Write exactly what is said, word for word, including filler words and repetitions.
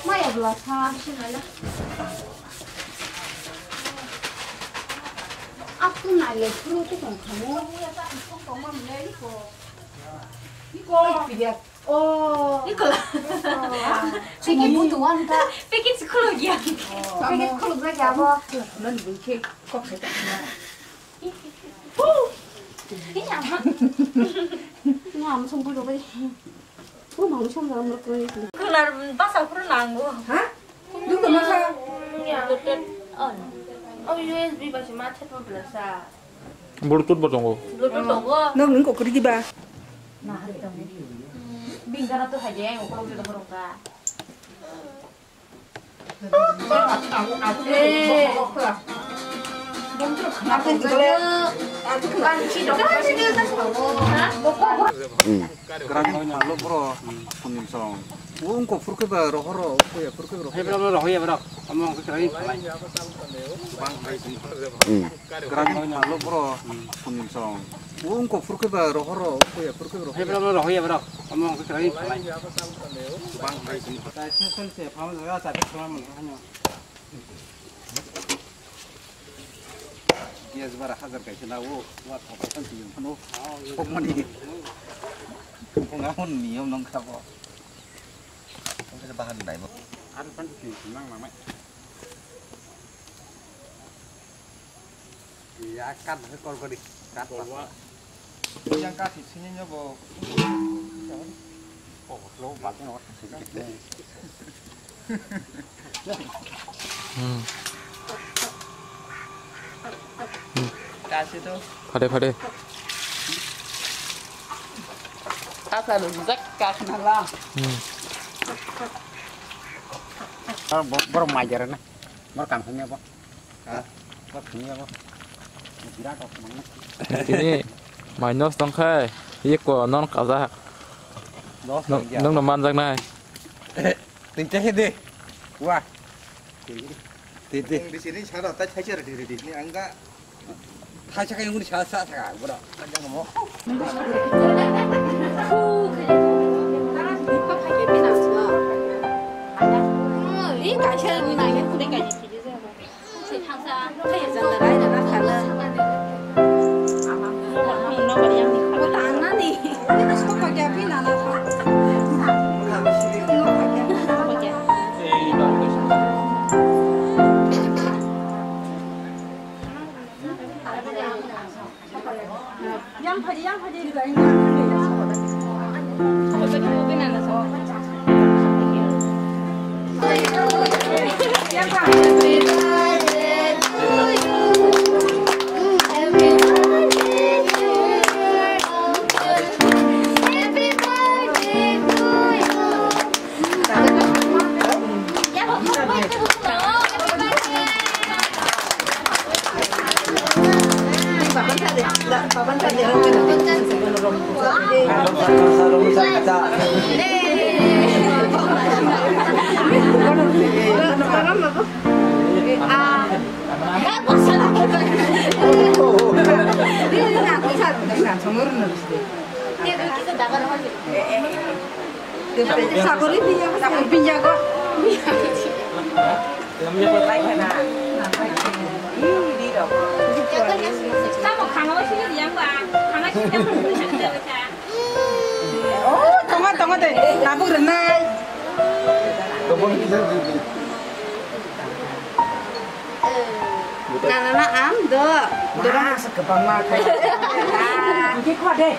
Maya bwla sa. Aku nai le phuru ko tong khamu. Iko. Oh. Iko la. Pekit butuh wan ta. Pekit sekolah ya. Pekit sekolah ya bo. Nan bingke kok se. Ini ama. Ini ama sungguh dong. Kunar basa kuru nango. Ha? Duka masa. Bluetooth on. Oh, U S B basi ma chat mo belasa. Bluetooth bo tongo. Bluetooth tongo. Nang nung kokri di ba. Nah, hari tongo. Bingkana tu haja yang ukur ukur ukur ka. Grang lo bro, kunim song. Ungko phurkhe ba rohoro, kuya phurkhe ba rohoro. Hei bro, rohoro ya bro. Amo ang krai khlai. Bang bai sini. Grang lo bro, kunim song. Ungko phurkhe ba rohoro, kuya phurkhe ba rohoro. Hei bro, rohoro ya bro. Amo ang krai khlai. Bang bai sini. Tai sel sel se phama jaga sa phama jaga. Gas bara hajar kaisa na o, wa thok thok twi phano. Thok mani. Phunga hon niyom nong khabo. Thok khe bahan nai bo. Ar pan twi nang nang mai. Ya kat he kol kori. Kat. Yang kat sini nyobo. Kasi tu. Phade phade. Asa lu jak kas nala. Bor majar na. Bor kam sini apa? Tini minus tongkhe eko non kajak. Nongno manjaknai. Tini cekhe de. Wah. Tete. Bisini sana tai thaisa ready ready ni angga. Thaisa kaya nguni sa sa sa bro. Kajang mo. Ini kaisa ni nanya kuda kaisa. Sagori dia. Sagori pinjago. Tamo khana sini dia ba. Khana sini. Oh, tongo tongo de. Tabuk renai. Nana na ang do. Dorong asa kebang ma. Angke kuat deh.